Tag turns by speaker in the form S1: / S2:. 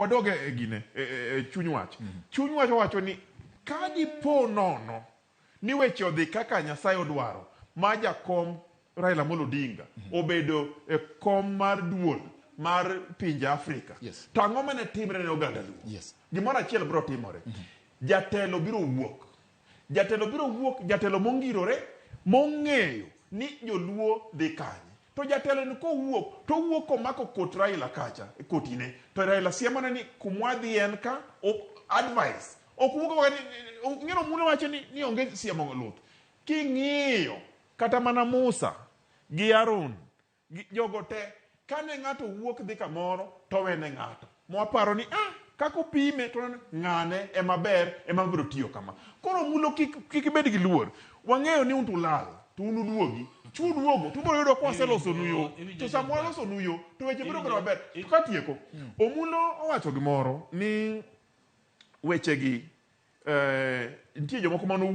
S1: Wadog e gine e chuny wach. Chuny wach owacho ni ka dipo nono ni weche odhi kaka Nyasaye odwaro ma jakom Raila Amolo Odinga obedo e kom mar duol mar pinje Afrika. To ang'o mane timre ne oganda Luo? Gimoro achiel biro timore. Jatelo biro wuok. Jatelo biro wuok, jatelo mongirore, mong'eyo ni joluo dhi kanye. To jatelo ni kowuok, to owuok komako kot Raila kacha, kotine. To Raila siemone ni kumwa dhi en ka, advice. Ok wuog awuoka ni, ng'eno Omulo wacho ni, ni onge siemo luth. King'iyo kata mana Musa gi Harun Gi, jogo te, kane ng'ato wuok dhi kamoro to owene ng'ato. Mwaparo ni ah, kaka opime to oneno ng'ane ema ber ema biro tiyo kama. Koro mulo kik, kik ibed gi luor. Wang'eyo ni un to ulal, to un uduogi. Chuduogo, to ubiro yudo ka waselosonu yo. To sama walosonu yo, to weche biro bedo maber. To katieko, Omulo owacho gimoro ni wechegi, eh, nitie jomoko mano